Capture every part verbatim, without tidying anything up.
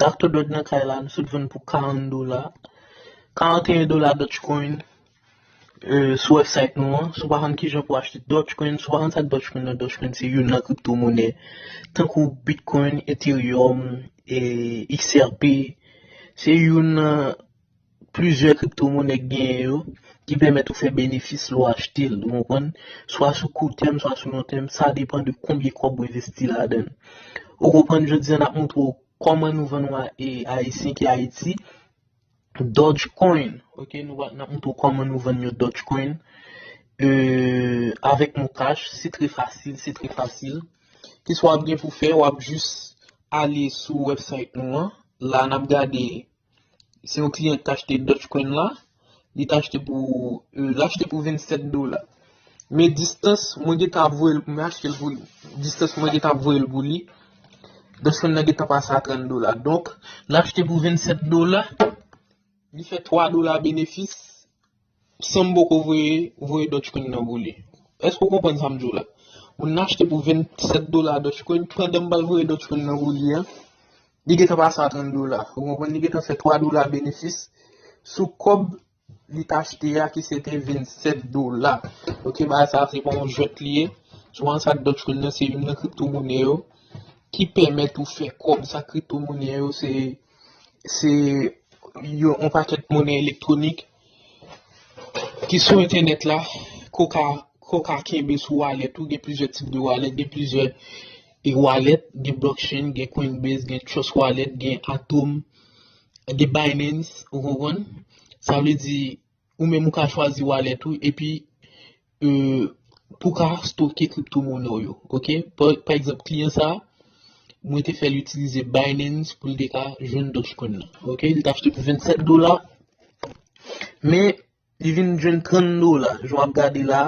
Doctor Drug nan kay la, nou sot vann pou karant dola. Karant e en dola Dogecoin, euh, sou website nou an. Si w pa konn kijan pou achte Dogecoin, si w pa konn sa k Dogecoin nan, Dogecoin se youn nan kripto monè tankou Bitcoin, Ethereum, e X R P. Se youn nan plizyè kripto monè k genyen yo ki pèmèt ou fè benefis lè w achte l, ou konprann? Swa sou kout tèm, swa sou long tèm, sa depann de konbyen kòb ou envesti ladan l. Ou konprann, jodi a n ap montre w kòman nou vann w a, e, Ayisyen ki Ayiti, Dogecoin, ok, nou va, n ap montre w kòman nou vann yon Dogecoin, euh, avèk Moncash, se trè fasil, se trè fasil. Kisa w ap gen pou fè, w ap jis ale sou website nou an, la n ap gade, se yon kliyan ki t achte Dogecoin la, li t achte pou, euh, l achte pou vennsèt dola. Men distans, mwen gentan ap voye l, mwen achte l pou li. Distans mwen gentan ap voye l pou li. Dogecoin nan gentan pase a trant dola. Donk, l achte pou vennsèt dola, li fè twa dola benefis, san m poko voye, voye Dogecoin nan pou li. Èske w konprann sa m di w la? Moun nan achte pou vennsèt dola Dogecoin, pandan m pral voye Dogecoin nan pou li an, li gentan pase a trant dola. Ou konprann, li gentan fè twa dola benefis sou kòb li t achte a ki se te vennsèt dola. Ok, bagay sa se pa yon jwèt li ye. Sou an sa Dogecoin nan se youn nan kripto monè yo ki pèmèt ou fè kòb. Sa kripto monè yo se se yon, yon pakèt monè elektwonik ki sou entènèt la, ke w ka, ke w ka kenbe sou wallet ou, gen plizyè tip de wallet, gen plizyè e wallet, gen blockchain, gen Coinbase, gen Trust Wallet, gen Atom, gen Binance, ou konprann? Sa vle di, ou menm ou ka chwazi wallet ou, epi, euh, pou ka stoke kripto monè w yo, ok? Pa, pa egzanp, kliyan sa, mwen te fè l itilize Binance pou l te ka jwenn Dogecoin nan, ok? Li t achte pou vennsèt dola, men li vin jwenn trant dola. Jan w ap gade la,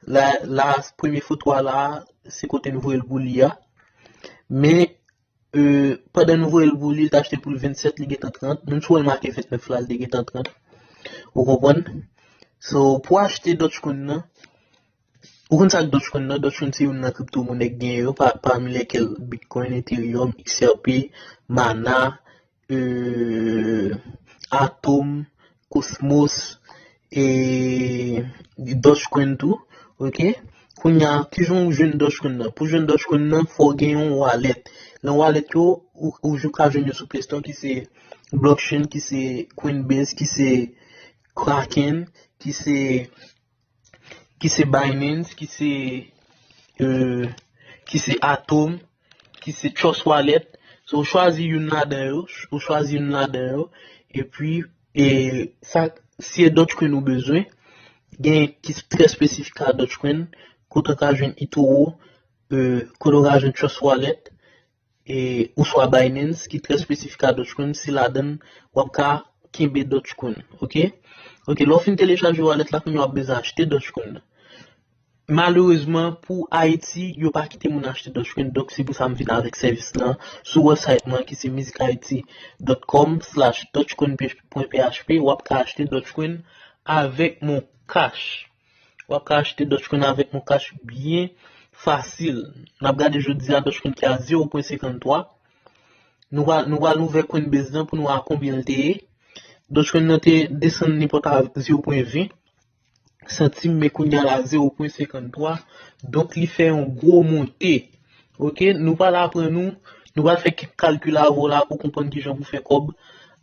la, la, premye foto a la, se kote n voye l pou li a. Men, euh, pandan n voye l pou li, li t achte pou l vennsèt, li gentan trant. Menm si w wè l make ventnèf la, li te gentan trant. Ou konprann? So, pou achte Dogecoin nan, ou konn sa k Dogecoin nan? Dogecoin se youn nan kripto monè k genyen yo, pa, pami lèkèl Bitcoin, Ethereum, X R P, Mana, euh, Atom, Cosmos, e Dogecoin tou, ok? Kounye a, kijan w jwenn Dogecoin nan? Pou jwenn Dogecoin nan, fò w gen yon wallet. Nan wallet yo, ou, ou jis ka jwenn yo sou Play Store, ki se blockchain, ki se Coinbase, ki se Kraken, ki se, ki se Binance, ki se, euh, ki se Atom, ki se Trust Wallet. So, ou chwazi youn ladan yo, ou chwazi youn ladan yo, epi, e, sa, si e Dogecoin ou bezwen, gen ki trè espesifik a Dogecoin, kote w ka jwenn eToro, euh, kote w ka jwenn Trust Wallet, e, oswa Binance, ki trè espesifik a Dogecoin, se ladan w ap ka kenbe Dogecoin, ok? Ok, lè w fin telechaje wallet la, kounye a w ap bezwen achte Dogecoin nan. Malerezman, pou Ayiti, yo pa kite moun achte Dogecoin, donk se pou sa m vin avèk sèvis lan sou website mwen ki se music haiti dot com slash dogecoin pwen p h p, w ap ka achte Dogecoin avèk Moncash. W ap ka achte Dogecoin avèk Moncash byen fasil. N ap gade jodi a Dogecoin ki a zewo pwen senkanntwa. Nou pral, nou pral ouvè Coinbase lan pou nou wè konbyen l te ye. Dogecoin nan te desann li pòt a zewo pwen ven santim, men kounye a la zewo pwen senkanntwa. Donk, li fè yon gwo monte. Ok, nou pral aprann nou, nou pral fè kèk kalkil avè w la pou konprann kijan pou fè kòb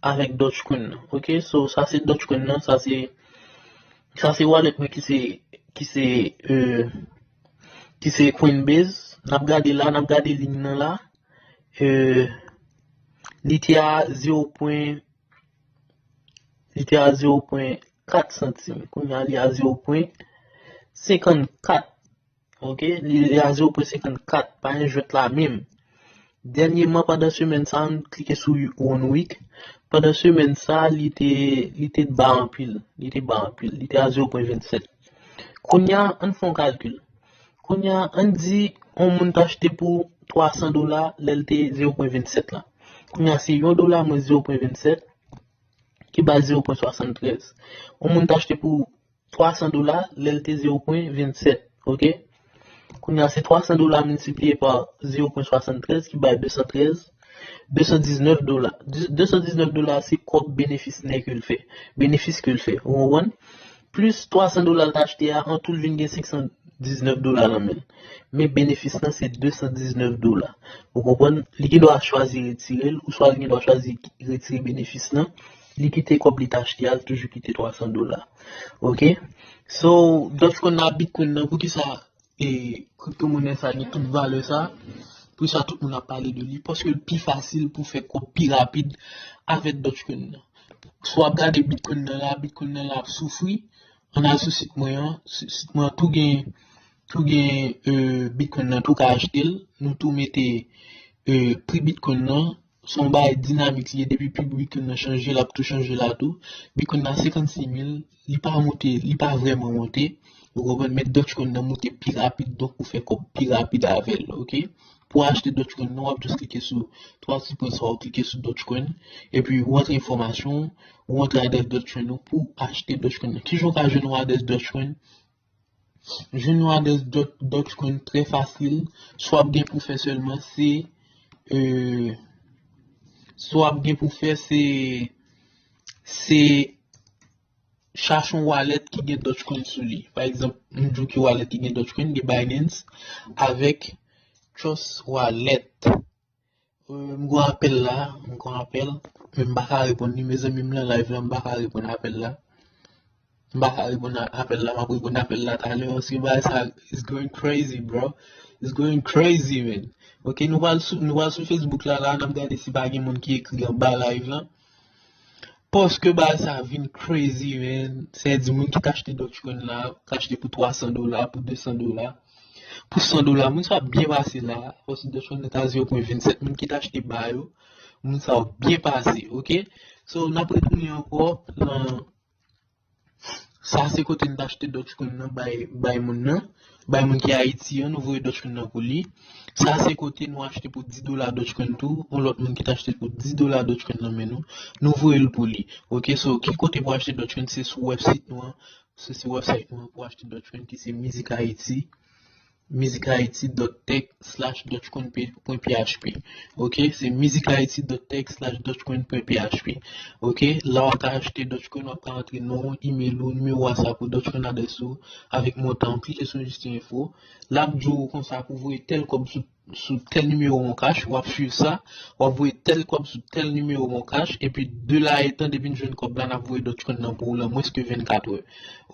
avèk Dogecoin nan. Ok, so, sa se Dogecoin nan, sa se, sa se wallet mwen ki se, ki se, euh, ki se Coinbase. N ap gade la, n ap gade liy nan la. Euh, li te a zewo pwen, li te a zewo pwen kat santim. Kounye a, li a zewo pwen senkannkat. Ok, li, li a zewo pwen senkannkat. Pa gen jwèt la menm. Dènyèman, pandan semèn sa, m klike sou One Week. Pandan semèn sa, li te, li te ba anpil. Li te ba anpil. Li te a zewo pwen vennsèt. Kounye a, ann fè yon kalkil. Kounye a, ann di, yon moun t achte pou twa san dola, lè l te zewo pwen vennsèt la. Kounye a, se yon dola mwens zewo pwen vennsèt, ki bay zewo pwen swasanntrèz. Yon moun t achte pou twa san dola, lè l te zewo pwen vennsèt, ok? Kounye a, se twa san dola miltipliye pa zewo pwen swasanntrèz, ki bay de san trèz. de san diznèf dola. De san diznèf dola se kòb benefis nèt ke l fè. Benefis ke l fè. Ou konprann? Plis twa san dola l t achte a, an tou l vin gen senk san diznèf dola nan men l. Men benefis lan se de san diznèf dola. Ou konprann? Li gen dwa chwazi retire l, ou swa li gen dwa chwazi retire benefis lan. Li kite kòb li t achte a, li toujou kite twa san dola. Ok? So, Dogecoin nan, Bitcoin nan, poukisa e kriptomonè sa gen tout valè sa? Poukisa tout moun ap pale de li? Paske l pi fasil pou fè kòb pi rapid avèk Dogecoin nan. Si w ap gade Bitcoin nan la, Bitcoin nan la ap soufri. Ann al sou sit mwen an, sit mwen an tou gen, tou gen euh, Bitcoin nan tou ka achte l. Nou tou mete euh, pri Bitcoin nan. Se yon bagay dinamik li ye, depi pri Bitcoin nan chanje, l ap tou chanje la tou. Bitcoin nan senkannsis mil, li pa monte, li pa vrèman monte. Ou konprann? Men Dogecoin nan monte pi rapid, donk ou fè kòb pi rapid avè l, ok? Pou achte Dogecoin nan, w ap jis klike sou twa ti pwen sa, w klike sou Dogecoin, epi w antre enfòmasyon w, ou antre adrès Dogecoin ou pou achte Dogecoin nan. Kijan w ka jwenn yon adrès Dogecoin? Jwenn yon adrès Dot- Dogecoin trè fasil. Sa w ap gen pou fè sèlman se euh, sa w ap gen pou fè se se chache yon wallet ki gen Dogecoin sou li. Pa egzanp, m di w ki wallet ki gen Dogecoin, gen Binance avèk Trust Wallet. Euh, m gon apèl la, m gon apèl, men m pa ka reponn li, mezanmi, m nan live la, m pa ka reponn apèl la. M pa ka reponn a- apèl la, m ap reponn apèl la talè, paske bagay sa is going crazy, bro. It's going crazy, man. Ok, nou pral sou, nou pral sou Facebook la, la, n ap gade si pa gen moun ki ekri anba live la. Paske bagay sa vin crazy, man. Sa vle di moun ki t achte Dogecoin la, k achte pou twa san dola, pou de san dola, pou san dola, moun sa ap byen pase la. Paske Dogecoin nan ta zewo pwen vennsèt, moun ki t achte ba yo, moun sa ap byen pase, ok? So, n ap retounen ankò nan sa se kote n t achte Dogecoin nan bay, bay moun nan, bay moun ki Ayiti an, nou voye Dogecoin nan pou li. Sa se kote nou achte pou dis dola Dogecoin tou, yon lòt moun ki t achte pou dis dola Dogecoin nan men nou, nou voye l pou li. Ok, so ki kote pou achte Dogecoin? Se sou website nou an, se sou website nou an pou achte Dogecoin ki se Music Haiti. music haiti dot tech slash dogecoin pwen php. Ok, se music haiti dot tech slash dogecoin pwen php. Ok, la w ap ka achte Dogecoin, w ap ka antre non, email ou, nimewo WhatsApp ou, Dogecoin adrès ou, avèk montan, w klike sou Juste Info. L ap di w konsa pou voye tèl kòb sou, sou tèl nimewo Moncash, w ap swiv sa, w ap voye tèl kòb sou tèl nimewo Moncash, epi de la etan, depi n jwenn kòb la, n ap voye Dogecoin nan pou ou lan mwens ke vennkat è.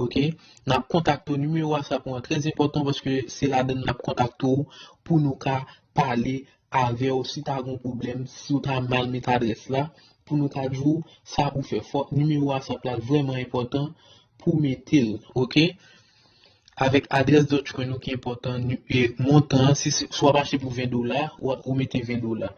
Ok? N ap kontakte w. Nimewo WhatsApp ou an trè enpòtan paske se ladan l n ap kontakte w pou nou ka pale avè w si ta gen yon pwoblèm, si w ta mal met adrès la, pou nou ka di w sa pou fè. Fòk nimewo WhatsApp la vrèman enpòtan pou mete l, ok? Avèk adrès Dogecoin ou ki enpòtan, ni- e montan an, si, si, si w ap achte pou ven dola, w ap, ou mete ven dola.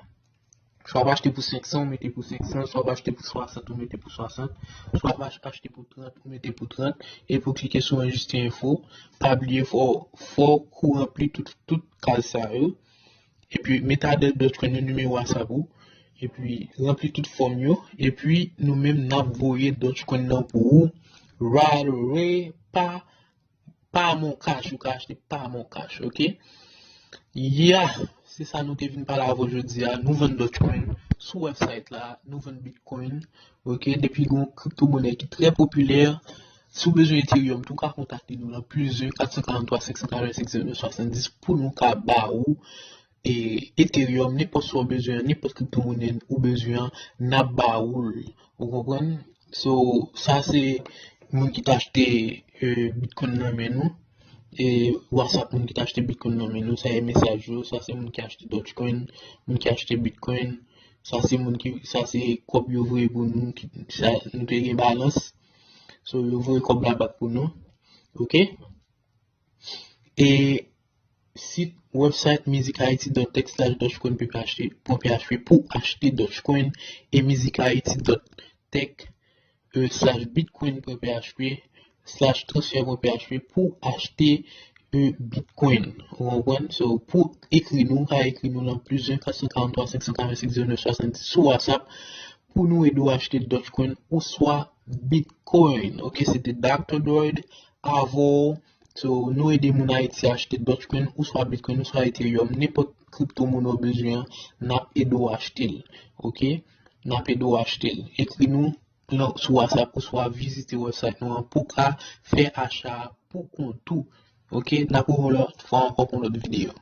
Si w ap achte pou senk san, ou mete pou senk san. Si w ap achte pou swasant, ou mete pou swasant. Si w ap ach- achte pou trant, ou mete pou trant. Epi w klike sou Enregistre Info. Pa bliye, fò, fò w ranpli tout, tout kaz sa yo. Epi mete adrès Dogecoin ou, nimewo WhatsApp ou. Epi ranpli tout fòm yo. Epi nou menm n ap voye Dogecoin nan pou ou right away, pa pa Moncash, ou ka achte pa Moncash, ok? Ya, se sa nou te vin pale avè w jodi a. Nou vann Dogecoin sou website la, nou vann Bitcoin, ok? Depi gen yon kriptomonè ki trè popilè, si w bezwen Ethereum, tou ka kontakte nou lan plis de kat san karant twa senk san karant senk zewo nèf swasanndis pou nou ka ba ou e Ethereum, nenpòt sa w bezwen, nenpòt kriptomonè ou bezwen an, n ap ba ou l. Ou konprann? So, sa se moun ki t achte euh, Bitcoin nan men nou. E WhatsApp moun ki t achte Bitcoin nan men nou, sa e mesaj yo, sa se moun ki achte Dogecoin, moun ki achte Bitcoin, sa se moun ki, sa se kòb yo voye pou nou, ki, sa, nou te gen balans. So, yo voye kòb la back pou nou. Ok? E sit website music haiti dot tech slash dogecoin pwen php pou achte Dogecoin e music haiti dot tech slash bitcoin pwen php slash transfer pwen php pou achte euh, Bitcoin. Ou konprann? So, pou ekri nou, ou ka ekri nou lan plis de kat san karant twa senk san karant senk zewo nèf swasanndis sou WhatsApp pou nou ede w achte Dogecoin oswa Bitcoin. Ok, se te Doctor Droid avè w. So, nou ede moun Ayiti achte Dogecoin, oswa Bitcoin, oswa Ethereum, nenpòt kripto mone w bezwen an, n ap ede w achte l. Ok? N ap ede w achte l. Ekri nou sou WhatsApp oswa vizite website nou an pou ka fè acha pou kont ou. Ok? N ap rewè lòt fwa ankò pou lòt videyo.